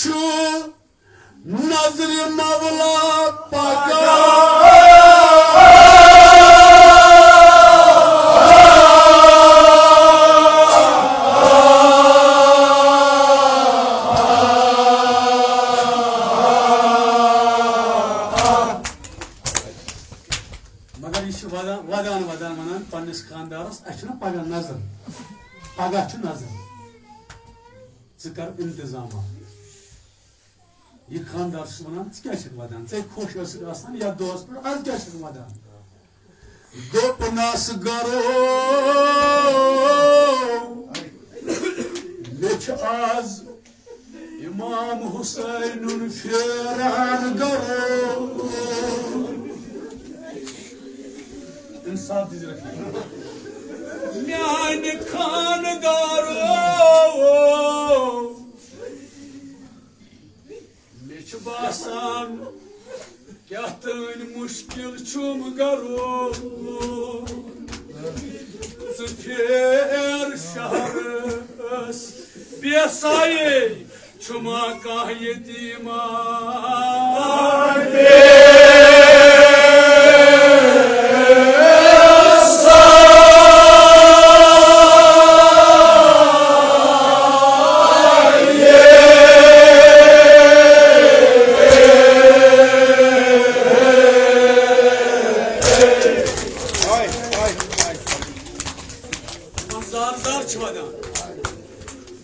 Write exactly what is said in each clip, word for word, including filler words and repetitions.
چھُ نظرِ مولا پگاہ۔ مگر یہِ چھُ ودان، ودان، ودان ونان پننِس خاندارس، "اسہِ چھُنہ پگاہ نظر، پگاہ چھُ نظر، ژٕ کر انتظامہ۔" یہِ خاندار چھُس ونان، "ژٕ کیٛازِ چھکھ ودان؟ ژےٚ خۄش ٲسٕکھ آسان یتھ دۄہس پٮ۪ٹھ، از کیٛازِ چھکھ ودان؟" دوٚپنس، "گرو، مےٚ چھُ از امام حسینُن پھیران گرو۔" انصاف دیٖزِ رفیق۔ میانہِ خاندارو، مےٚ چھُ باسان، کیٛاہ تام مُشکِل چھُم گرو۔ ژٕ پھیر شہرس، بے سایے چھُما کانٛہہ یتیٖما؟ زار زار چھِ ودان۔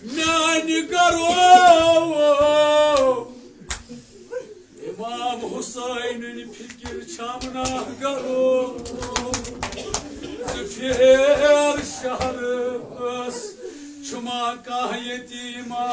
میانہِ گرو، امام حسینٕنۍ فکر چھم ناہ گرو۔ ژٕ پھیر شہرس، چھُما کانٛہہ یتیٖما؟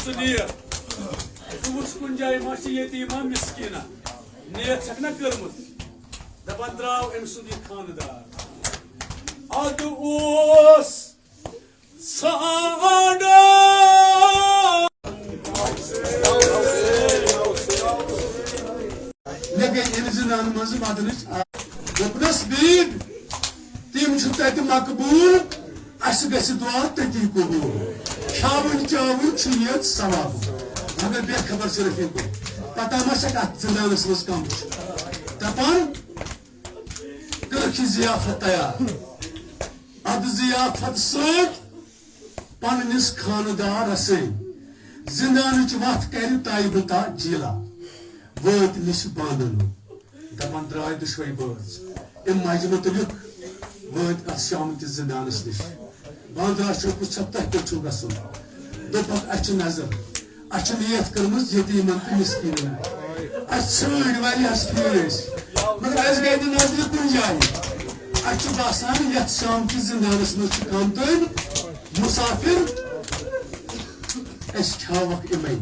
ژٕ نیر، ژٕ وٕچھ کُنہِ جایہِ ما چھِ یتیٖما مسکیٖنا، نیت چھکھ نا کٔرمٕژ؟ دپان درٛاو أمۍ سُنٛد یہِ خانہٕ دار۔ ادٕ اوس ژھانٛڈان۔ مےٚ گٔے أمۍ زِنان منٛز ودنٕچ عادت۔ دوٚپنس، "بیگ، تِم چھِ تتہِ مقبوٗل، اسہِ گژھِ دعا تٔتی قبوٗل۔ کھیاوٕنۍ چاوٕنۍ چھِ ییٚتہِ ثواب۔" مگر بے خبر چھِ رفیقو، پتہ ما چھکھ اتھ زِنانس منٛز کم چھُ۔ دپان، کٔرٕکھ یہِ ضیافت تیار۔ اتھ ضیافت سۭتۍ پننِس خانہٕ دارس سۭتۍ زندانٕچ وتھ کرِ طیبہ تا جیلا۔ وٲتۍ نِش باندن، دپان درٛاے دُشوے بٲژ۔ أمۍ ماجہِ مُتعلق وٲتۍ اتھ شام کِس زندانس نِش۔ باندرا چھُ، کُس چھا تۄہہِ کتہِ چھُو گژھُن؟ دوٚپُکھ، اسہِ چھِ نظر، اسہِ چھِ نیت کٔرمٕژ یتیٖمن تہٕ مسکیٖنن۔ اسہِ ژھٲنٛڈۍ واریاہس پھیٖرۍ أسۍ، مگر اسہِ گٔے نہٕ نظرِ کُنہِ جایہِ۔ اسہِ چھُ باسان، یتھ شام کِس زندانس منٛز چھِ کم تٔمۍ مسافر، أسۍ کھیاوکھ یِمے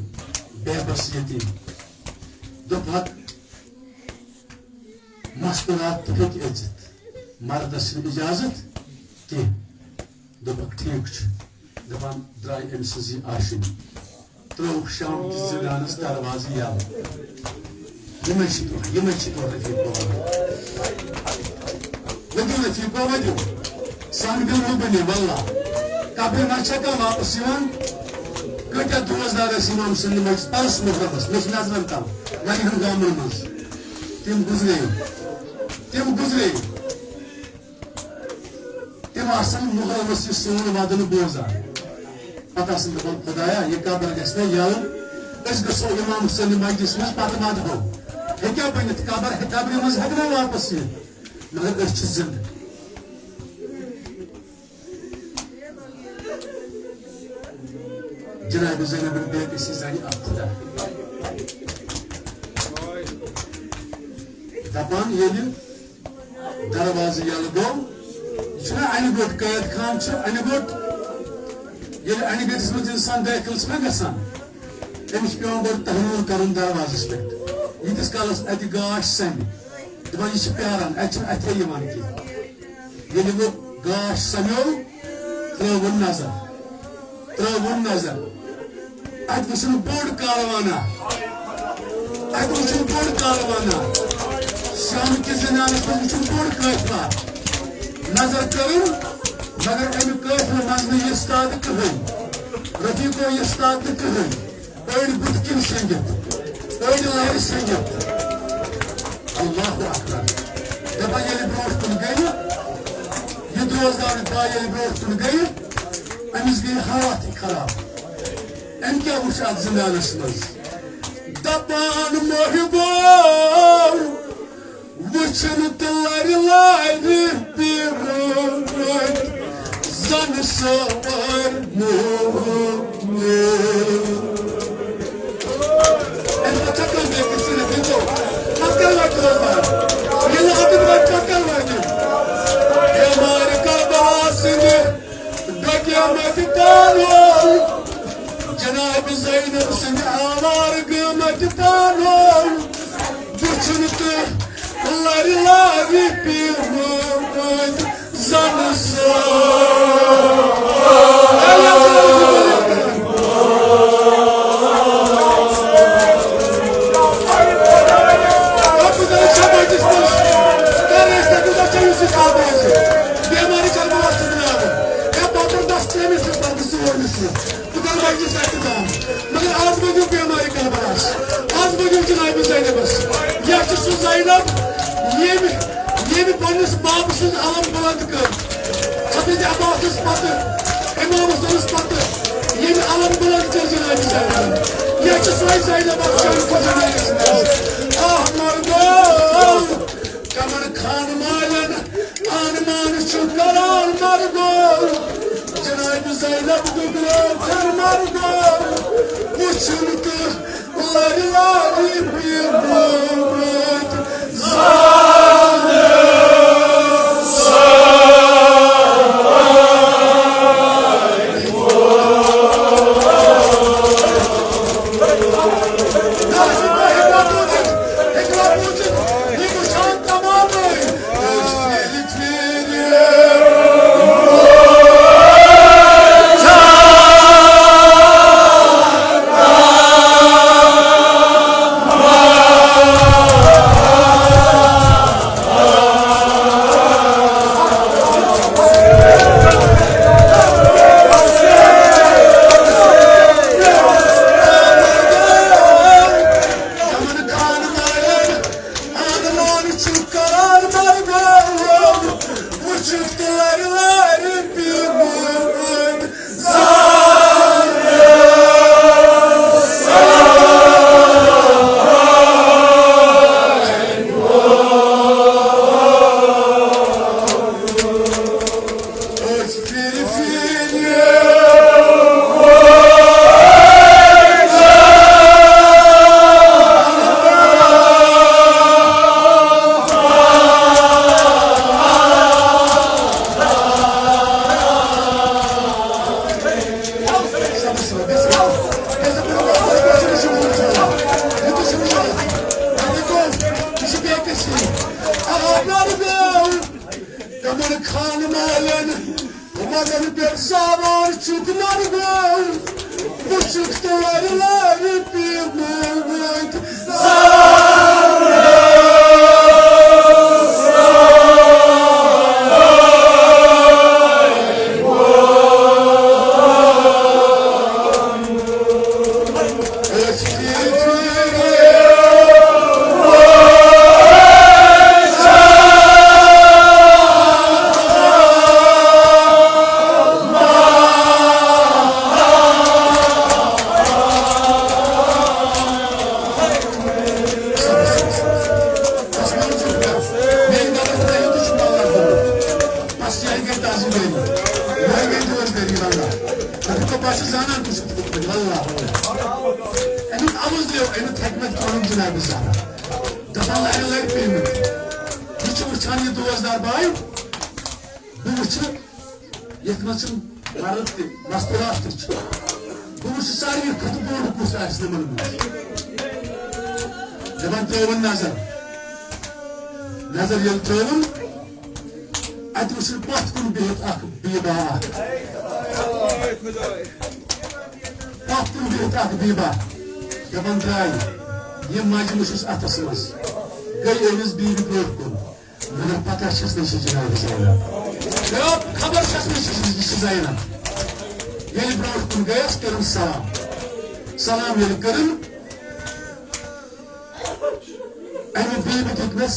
بے بس یتیٖم۔ دوٚپہکھ، مستورات ہیٚکہِ أژِتھ، مردس چھنہٕ اجازت کینٛہہ۔ دوٚپُکھ، "ٹھیٖک چھُ۔" دپان درٛاے أمۍ سٕنٛز یہِ آشِنۍ۔ ترٛووُکھ شام کِس زِنانَس دروازٕ یَلہٕ۔ یِمَے چھِ دۄہ، یِمَے چھِ دۄہ رفیٖق بابا۔ ؤدِو رفیٖق بابا، ؤدِو۔ سَمکھیو نہٕ بہٕ نہٕ، واللہ۔ قبرِ منٛز چھا کانٛہہ واپس یِوان؟ کۭتیٛاہ دوستدار ٲسۍ اِمام سٕنٛدِ مجلس پرس محرمس، مےٚ چھِ نظرن تَل، واریاہَن گامَن منٛز۔ تِم گُزرے، تِم گُزرے۔ تِم آسن محرمس یہِ سون ودُن بوزان۔ پتہٕ آسن دپان، "خدایا، یہِ قبر گژھِ نا یلہٕ، أسۍ گژھو امام حسین مجلس منٛز پتہٕ ودہو۔" ہیٚکیٛاہ بٔنِتھ؟ قبر، قبرِ منٛز ہٮ۪کہِ نا واپس یِتھ؟ مگر أسۍ چھِ زندٕ۔ جناب زینب بن بیگ ٲسۍ زنہِ اکھ خدا۔ دپان ییٚلہِ دروازٕ یلہٕ گوٚو، یہِ چھُنہ انہِ گوٚٹ، قٲد خان چھُ انہِ گوٚٹ۔ ییٚلہِ انہِ گٔٹِس منٛز انسان دٲخل چھُنہ گژھان، أمِس چھُ پٮ۪وان گۄڈٕ تحمل کرُن دروازس پٮ۪ٹھ۔ ییٖتِس کالس اتہِ گاش سمہِ، دپان، یہِ چھِ پیاران، اتہِ چھُنہٕ اتھے یِوان کینٛہہ۔ ییٚلہِ وۄنۍ گاش سمیوو، ترٲوٕن نظر، ترٲوٕن نظر۔ اتہِ وٕچھُن بوٚڑ کاروانہ، اتہِ وٕچھُن بوٚڑ کاروانہ۔ شام کِس زنانس منٛز وٕچھُن بوٚڑ قٲفلہ۔ نظر کٔرٕن، مگر امہِ قٲفلہٕ منٛز نہٕ یہِ استاد کٕہٕنۍ، رفیقو یہِ استاد نہٕ کٕہٕنۍ۔ أڑۍ بُتھِ کِنۍ سٔنگِتھ، أڑۍ لَرِ سٔنگِتھ۔ اللہ اکبر۔ دَپان ییٚلہِ برونٛٹھ کُن گٔیہِ، یہِ درٛوزدار با ییٚلہِ برونٛٹھ کُن گٔیہِ، أمِس گٔیہِ حالاتٕے خراب۔ أمۍ کیٛاہ وُچھ اَتھ زِندانَس منٛز؟ دَپان محبو، وٕچھُن تہٕ لَرِ لَرِ پیٖرٕ زَن سوار مومِن۔ اَمہِ پَتہٕ چھا کانٛہہ بیٚیہِ کُنہِ سۭتۍ ییٚتہِ ییٚتہِ؟ پَتہٕ کَرٕ وَتہِ روزان۔ ییٚلہِ نہٕ اَتہِ وَتہِ پَتہٕ کَرٕ وَتہِ۔ بیمارِ کربلا سٕنٛدِ ڈۄکیمتہِ پانو، جناب زینب سٕنٛدِ آوارٕ گٲمتہِ پانو، وٕچھُن تہٕ لَرِ لَرِ پیٖرمٕتۍ زَن سٲر۔ بیمارِ کربلاہس چھُ بناوُن۔ ہے، پتہٕ دس ترٛےٚ مِصرٕ، پتہٕ ژور مِصرٕ۔ بہٕ کرٕ مجلس اختتام۔ مگر آز بنیو بیمارِ کربلاہس۔ آز بنیو جناب زینبس۔ یا چھِ سُہ زینب، ییٚمۍ، ییٚمۍ پننِس بابہٕ سٕنٛز علم بلند کٔر۔ حضرت عباسس پتہٕ، امام حسینس پتہٕ، ییٚمۍ علم بلند کٔر جناب زینبن۔ یا چھِ سۄے زینب اکھ شمس الزمانس منٛز۔ آہ مردو! کمن خان مالن آن مان چھُ کران مردو، جناب زینب دُبرو کر مردو، وٕچھُن تہٕ لارِ لارِ پیٖرمٕتۍ زانہِ۔ کمن خان مالن وزن پٮ۪ٹھ سوار چھُکھ نرگو، وٕچھُکھ تہٕ لرِ لرِ پیٖمٕتۍ۔ بس یہِ گٔے تازٕ گٔے۔ یہِ گٔے دوس گٔے، واللہ۔ تۄہہِ چھُو پَتہ، چھِ زانان تہِ چھُ، واللہ، واللہ۔ اَمیُک عوض دِیو، اَمیُک حکمت کٲم جناب زانان۔ دَپان لَرِ لَرِ پیٚیہِ مےٚ۔ یہِ چھُ وٕچھان یہِ دوس دار باے۔ بہٕ وٕچھٕ، یَتھ منٛز چھِ مرد تہِ، مستورات تہِ چھِ۔ بہٕ وٕچھٕ ساروی کھۄتہٕ بوٚڑ کُس آسہِ تِمَن منٛز۔ دَپان ترٛٲوٕن نظر۔ نظر ییٚلہِ ترٛٲوٕن، اتہِ وٕچھِن پتھ کُن بِہِتھ اکھ بیبا اکھ۔ پتھ کُن بِہِتھ اکھ بیبا۔ دپان درٛاے، یہِ مجمہٕ چھُس اتھس منٛز۔ گٔے أمِس بیبہِ برٛونٛٹھ کُن۔ مگر پتہ چھس نہٕ یہِ چھِ جناب زینب۔ مےٚ دوٚپ، خبر چھس نہٕ یہِ چھِ، یہِ چھِ زینب۔ ییٚلہِ برٛونٛٹھ کُن گٔیَس، کٔرٕن سلام۔ سلام ییٚلہِ کٔرٕن، امہِ بیبہِ دیُت مےٚ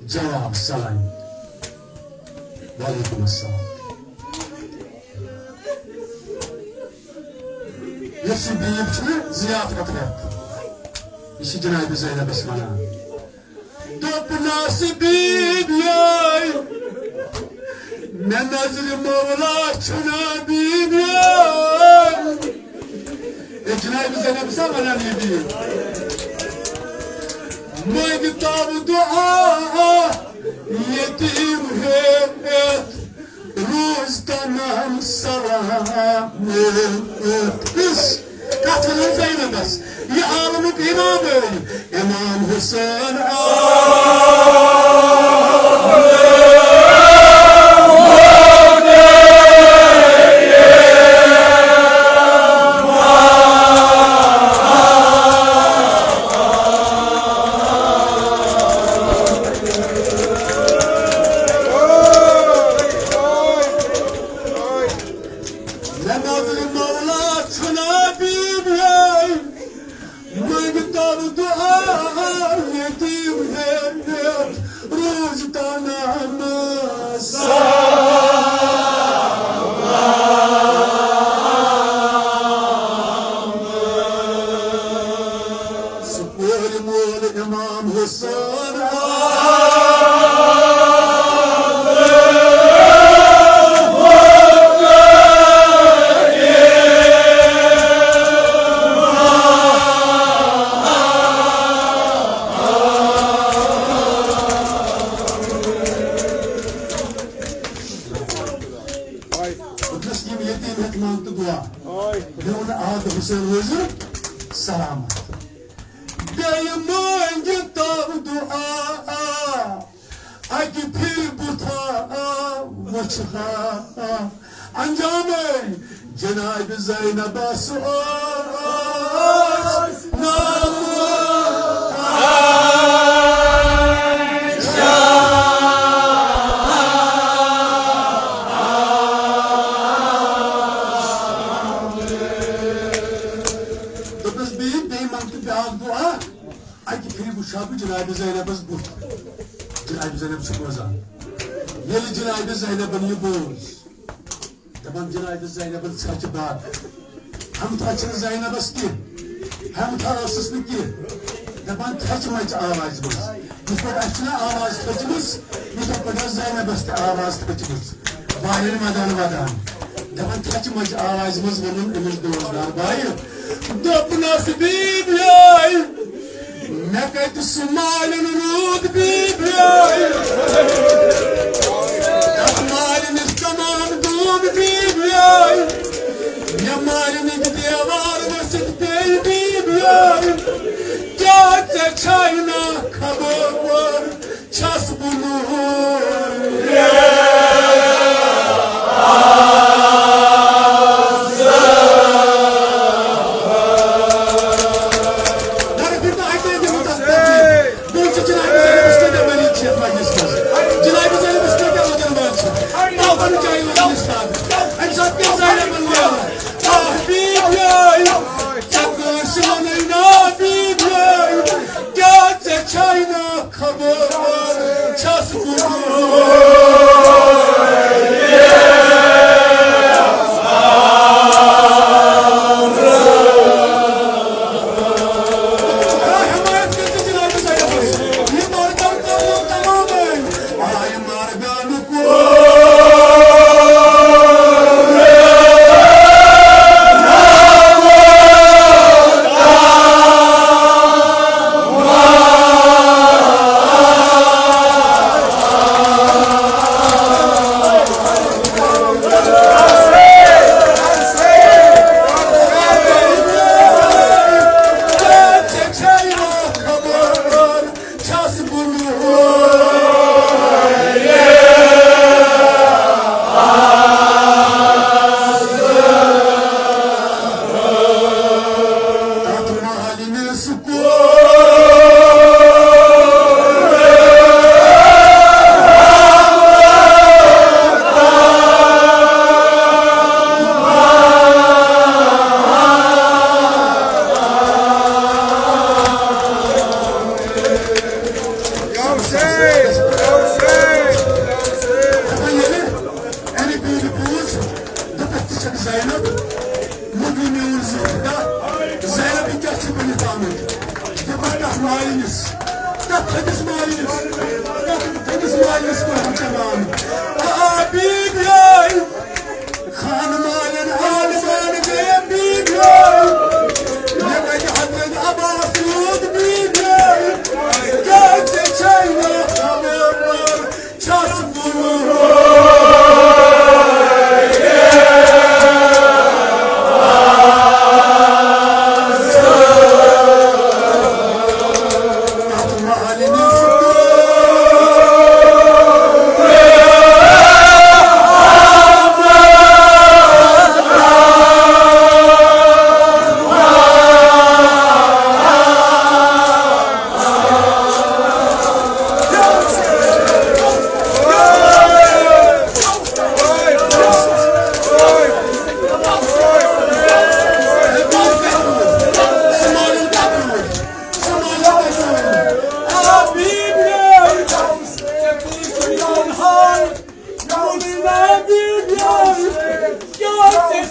جواب سلام۔ وعلیکم السلام۔ یۄس یہِ بیب چھِ ضیافت ہٮ۪تھ، یہِ چھِ جناب زینبس ونان۔ دوٚپنس بیبیے، مےٚ نظرِ مولا چھُنا بیبیے۔ اے جناب زینب سا ونان یہِ بیب۔ مٲنگۍ تو دعا یتیم ہیتھ، روز تمام سلامت۔ کس؟ کتھ ونان زینبس؟ یہ عالمک امام ٲے، امام حسین۔ مےٚ نظرِ مولا چھُنا بیبیے، منٛگتو دعا یتیم ہیتھ، روز تنہا سلام۔ سُہ کورِ مول امام حسین۔ دوٚپنَس، یِم یتیٖم ہیٚتھ منٛگ تہٕ دُعا۔ میون آد حسین روزِ سلامت۔ بیٚیہِ مٲنٛگِو تو دُعا، اَکہِ پھِرِ بُتھا وٕچھ ہا۔ انجامے جناب زینب سُہ اوس نام۔ دوٚپنَس، بیٚیہِ، بیٚیہِ منٛگتہٕ بیٛاکھ دُعا۔ اَکہِ پھِرِ وٕچھِ ہا بہٕ جناب زینبس بُتھ۔ جناب زینب چھِ بوزان۔ ییٚلہِ جناب زینبن یہِ بوز، دپان جناب زینبن ژھچہِ باد۔ ہمتھا چھنہٕ زینبس کینٛہہ، ہمتھا ٲسٕس نہٕ کینٛہہ۔ دپان تھچہِ مچہِ آوازِ منٛز، یِتھ پٲٹھۍ اسہِ چھِنہ آواز تھٔچمٕژ، یِتھے پٲٹھۍ ٲس زینبس تہِ آواز تھٔچمٕژ۔ بایَن ودان ودان دپان تھچہِ مچہِ آوازِ منٛز ووٚنُن أمِس دوستدار بایہِ، دوٚپنس، بیبیے، مےٚ کتہِ سُہ مالِن روٗد بیبیے؟ تتھ مالِنِس کمان دوٗد بیبیے؟ مےٚ مالِنٕکۍ دیوار ؤسِتھ پیٚیہِ بیبیے۔ کیٛاہ ژےٚ چھے نا خبر؟ چھس بہٕ نوٗر۔ مگر پھر تو ہٹے دِمو تَتھ ترتیٖب۔ بہٕ وٕچھٕ جناب زینبس کۭتیٛاہ مریٖد چھِ یَتھ مجلسہِ منٛز۔ جناب زینبس کۭتیٛاہ وَدَن وٲلۍ چھِ۔ تَوَن چاہیے وۄنۍ اِستاد۔ اَمہِ ساتہٕ کیٛاہ زینبَن میلان؟ آہ، بیبیے، ژےٚ کٲنٛسہِ وَنَے نا، بیبیے، کیٛاہ ژےٚ چھے نا خبر چھس بہٕ۔ حمایت کٔرِو جناب زینبس۔ یہِ مردم تمام تمام۔ آے مردم۔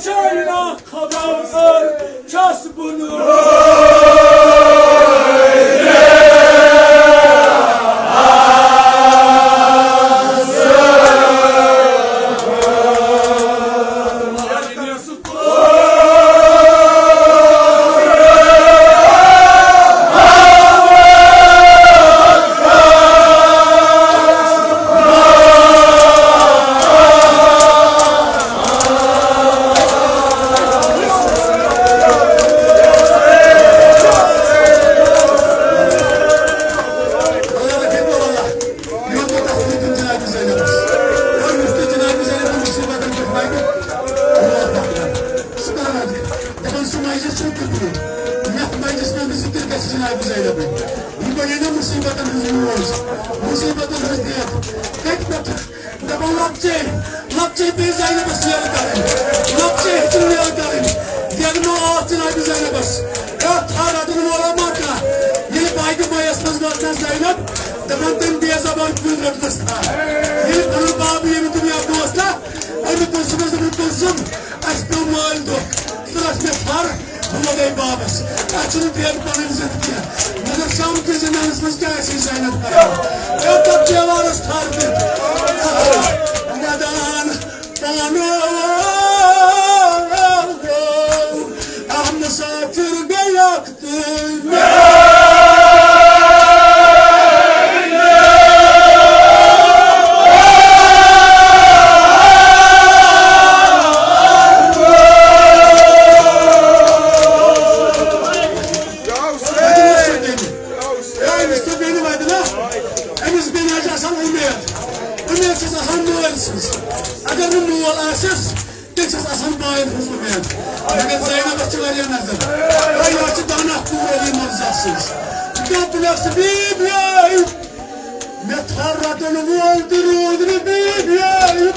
چاینا خبر چھس بہٕ نہٕ۔ دپان سُہ مجلس چھُنہٕ قبول۔ یتھ مجلس منٛز ذکر گژھِ جناب زینب۔ یہِ بنے نا مصیبتن ہٕنٛز موج، مصیبتن ہٕنٛز دیکھ۔ کتہِ پٮ۪ٹھ؟ دپان لۄکچے، لۄکچے پیٚیہِ زینبس یلہٕ کرٕنۍ، لۄکچے ہیٚچھِن یلہٕ کرٕنۍ۔ ییٚلہِ نہٕ اوس جناب زینبس، اے تھر رٹن وولا ما کانٛہہ۔ ییٚلہِ باقی بٲیس منٛز وٲژ نا زینب، دپان تٔمۍ بے زبان کُل رٹنس تھر۔ ییٚلہِ پنُن باب ییٚمہِ دُنیا گوس نا، اَمہِ کُلثومس دوٚپُن، کُلثوم، اَسہِ پیوٚو مٲلۍ دۄکھ، ژٕ رَچھ مےٚ تھَر، بہٕ لَگَے بابَس۔ اَسہِ چھُنہٕ بیگ پَنٕنۍ زِندٕ کینٛہہ۔ مگر شام کِس زمانَس منٛز کیٛاہ ٲسۍ زینب کران؟ ہے، تَتھ دیوارَس تھَر دِتھ۔ ودان پانو آ مسافر گیا۔ أمِس بیٚنہِ حظ چھِ آسان اُمید، اُمید چھَس آسان مٲلۍ سٕنٛز۔ اگر نہٕ مول آسٮ۪س، تیٚلہِ چھَس آسان بایَن ہٕنٛز اُمید۔ مگر زینبَس چھِ واریاہ نظر۔ تہٕ یہِ چھِ دانہ کوٗر علی مرزا سٕنٛز۔ دوٚپنَس، "بیبیے، مےٚ تھَر رَٹَن وول تہِ روٗد نہٕ بیبیے۔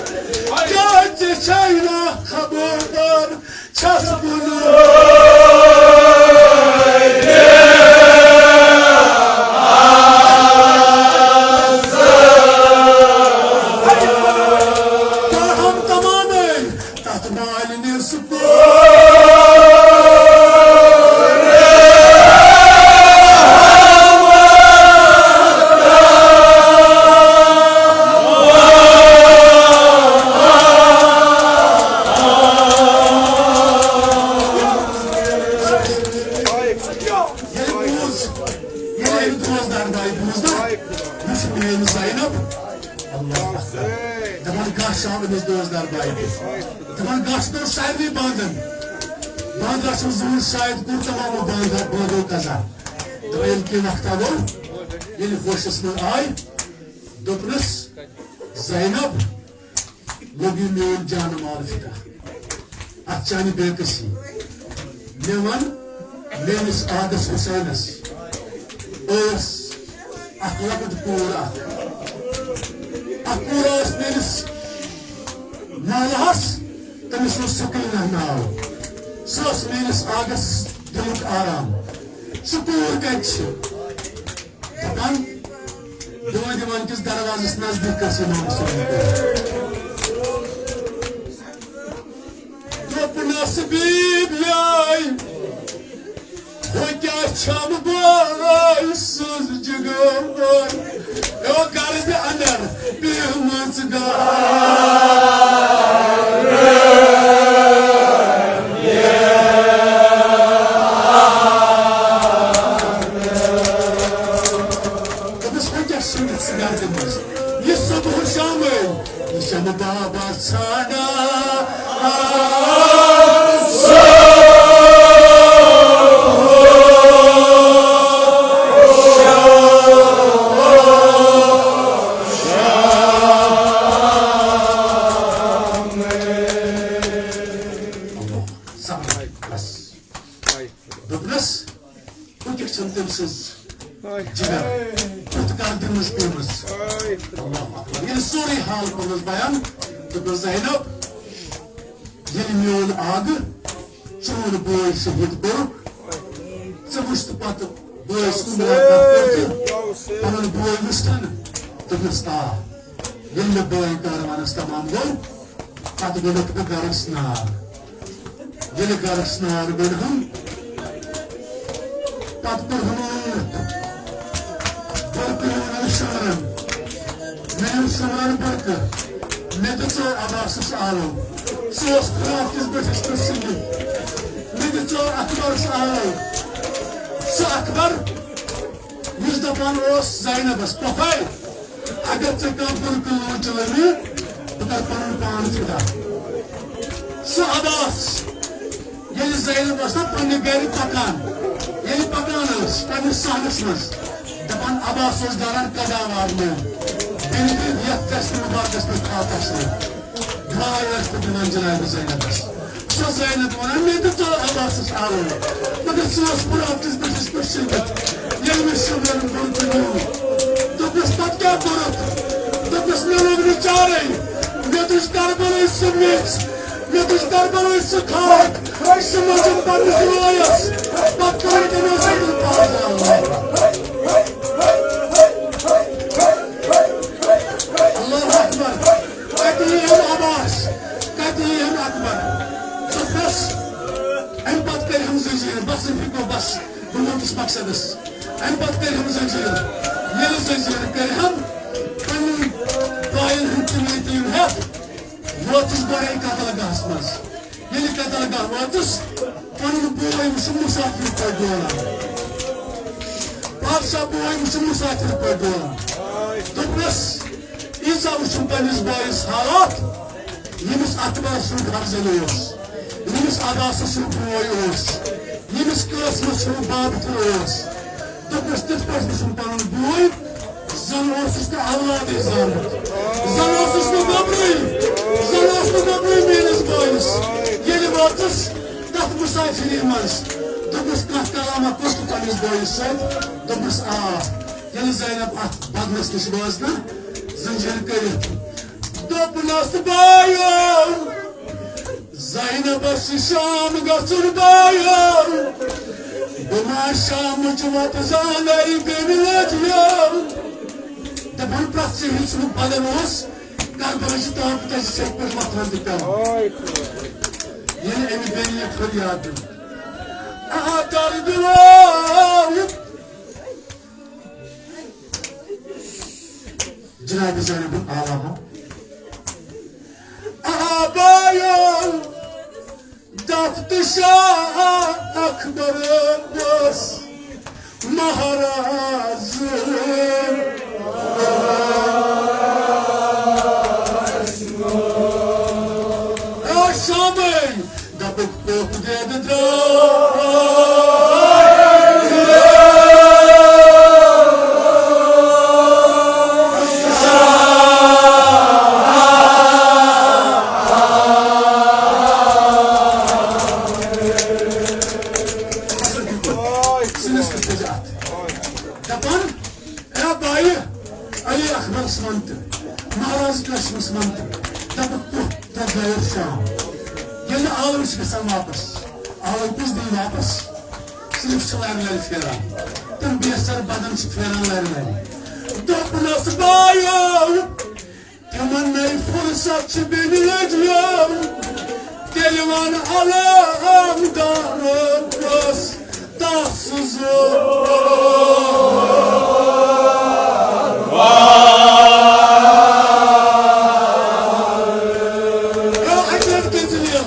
کیٛاہ ژےٚ چھَے نا خبردار چھَس بہٕ نہٕ؟" تَتھ مالِنہِ سُہ ییٚلہِ أمۍ دوستدار بایہِ بوٗز نا، یہِ چھِ میٛٲنۍ زینب۔ اللہ اکبر۔ دپان گاش آو أمِس دوستدار بایہِ۔ دپان گاش توٚر سارنٕے بانٛدن۔ بانٛدرا چھُم زوٗن شاید کوٚر تمامو بانٛدرا، بانٛدو قضا۔ دپان ییٚلہِ کینٛہہ وقتا گوٚو، ییٚلہِ ہوشس منٛز آے، دوٚپنس، زینب، لوٚگ یہِ میون جانہٕ مال فِدا۔ اتھ چانہِ بے کسی۔ مےٚ وَن، میٲنِس آدس حسینس ٲس اکھ لۄکٕٹ کوٗر اکھ۔ اکھ کوٗر ٲس میٲنِس محلہس، تٔمِس اوس سکینہ ناو۔ سۄ ٲس میٲنِس آدس دِلُک آرام۔ سۄ کوٗر کتہِ چھِ؟ دپان، دِوان دِوان کِس دروازس نزدیٖک کٔر سۄ امام حسینن کٲم۔ دوٚپنس، "بیبیے، ہُہ کیٛاہ چھَم بٲے سٕنٛز جِگٲر؟ او گرٕ تہِ اندر پیمٕژ گار۔" دوٚپمَس، "وۄنۍ کیٛاہ سوٗنٛچِتھ ژٕ گردِ منٛز؟ یہِ صبح شامے، یہِ چھَنہٕ بابا ژھانٛڈان۔" زبردست۔ دوٚپنَس، ہُہ کیٛاہ چھَنہٕ تٔمۍ سٕنٛز جگر، کُتھ کَر دِمٕژ پیمٕژ۔ اللہ اکبر۔ ییٚلہِ سورُے حال کوٚرنَس بیان، دوٚپنَس، زینب، ییٚلہِ میون آگہٕ چون بوے شہید کوٚرُکھ، ژٕ وٕچھ تہٕ پَتہٕ بٲیِس کُن مُلاقات کٔرِتھ، پَنُن بوے وٕچھتھَن، دوٚپنَس، آ، ییٚلہِ مےٚ بٲے کاروانَس تَمام گوٚو، پَتہٕ گوٚو مےٚ تہٕ بہٕ گَرَس نار۔ ییٚلہِ گرس نار گوٚنڈہم، پتہٕ کوٚرہم ٲٹھ۔ بُرکہٕ نیونم شمرن، مےٚ نیوٗ شمرن بُرکہٕ، مےٚ تہِ ژوو عباسس آلو۔ سُہ اوس فراق کِس بٔٹھِس پٮ۪ٹھ شٔنگِتھ، مےٚ تہِ ژوو اکبرس آلو۔ سُہ اکبر یُس دپان اوس زینبس، پۄپھے، اگر ژےٚ کانٛہہ بُرٕ کٲم چلٲوِ، بہٕ کرٕ پنُن پان فدا۔ سُہ عباس، ییٚلہِ زینب ٲس نا پننہِ گرِ پکان، ییٚلہِ پکان ٲس پننِس صحنس منٛز، دپان عباس اوس داران قداوار میون، بیٚنہِ تہِ یتھ دستہِ مبارکس پٮ۪ٹھ تھاو تسلیم۔ دعا ٲس تہٕ دِوان جناب زینبس۔ سۄ زینب ونان، مےٚ تہِ ژاو عباسس آلو، مگر سُہ اوس فراقس بٔٹھِس پٮ۪ٹھ شٔنگِتھ۔ ییٚلہِ مےٚ شمرن بُرکہٕ نیوٗ، دوٚپمس، پتہٕ کیٛاہ کوٚرُتھ؟ دوٚپمس، مےٚ لوٚگ نہٕ چارے، مےٚ تُج کربلٕچ سُہ میٚژ، مےٚ تُج کربلٕچ سُہ خاک، سُہ موٚجُم پننِس رویس، پتہٕ کوٚرُن تٔمۍ اوس اَتھ پاس۔ اللہ اکبر۔ کتہِ یی ہم عباس؟ کتہِ یی ہم اکبر؟ دوٚپمس، امہِ پتہٕ کٔرۍ ہم زنجیٖر، بس رفیقو، بس، بہٕ ووتُس مقصدس۔ امہِ پتہٕ کٔرۍ ہم زنجیٖر۔ ییٚلہِ زنجیٖر کٔرۍ ہم، پننٮ۪ن باین ہُنٛد تِم یتیٖم ہٮ۪تھ، ووتُس گۄڈے قتل گاہس منٛز۔ ییٚلہِ قتل گاہ ووتُس، پنُن بوے وُچھُم مسافر پٲٹھۍ ڈولان۔ پادشاہ بوے وُچھُم مسافر پٲٹھۍ ڈولان۔ دوٚپنس، ییٖژاہ وٕچھُم پننِس بٲیِس حالات، ییٚمِس اکبر سُنٛد فرزند اوس، ییٚمِس عباسہٕ سُنٛد بوے اوس، ییٚمِس قٲسمہٕ سُنٛد باب تہِ اوس۔ دوٚپنَس، تِتھ پٲٹھۍ وٕچھُم پنُن بوے، زن اوسُس نہٕ اولادٕے زامُت، زن اوسُس نہٕ گۄبرُے، زن اوس نہٕ گۄبرُے میٲنِس بٲیِس۔ ییٚلہِ وٲژٕس تتھ مسافری منٛز، دوٚپنَس، کانٛہہ کلامہ کوٚرُتھ پننِس بٲیِس سۭتۍ؟ دوٚپنَس، آ۔ ییٚلہِ زینب اتھ بدنس نِش وٲژ نا، زنجیر کٔرِتھ، دوٚپنس، بایو، زینبس چھِ شام گژھُن بایو، بہٕ ما شامٕچ وتھ زانَے بیٚنہِ لٔجیو۔ دپان پرٛٮ۪تھ ژیٖرۍ یُس نہٕ بدن اوس، کربلٕچ تاپہٕ تہِ چھِ سیٚکہِ پٮ۪ٹھ وۄتھان تہٕ پٮ۪وان۔ ییٚلہِ أمۍ بیٚنہِ یہِ فریاد دیُت، آ درد لوگ، جناب زینب اعلیٰ۔ آ بایو، دفتر شاہ اکبر اوس مہراز۔ آ شامے دپُک پوٚک دٮ۪د درٛاو۔ سِنِس تہِ تھٲیزِ اَتھ۔ دَپان، اے بایہِ، علی اکبرس وَن تہٕ، مہراز قاسمس وَن تہٕ، دَپُکھ، پوٚک ترٛٹھ گٔیَس شام۔ ییٚلہِ عالم چھِ گژھان واپس، عالم کُس دِیہِ واپس؟ صرف چھِ لَرِ لَرِ پھیران۔ تِم بے سر بدن چھِ پھیران لَرِ لَرِ۔ دوٚپنَس، بایو، تِمن نٔے فرصت چھِ بیٚنہِ لٔجمٕژ۔ تیٚلہِ وَن عالم دارس تس زٕ۔ اے اجل کے ذریعہ،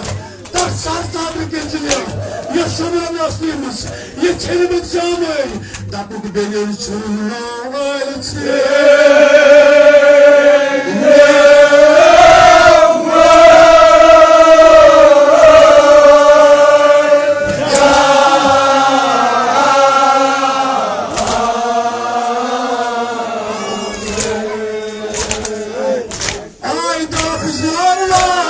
تس سر صابر کے ذریعہ، یہ سمرن اصلی مس، یہ چھلمت جامے، دپُک بیٚنٮ۪ن چھُنہٕ ناو آیہِ ژےٚ۔ آے دَپ زورٕ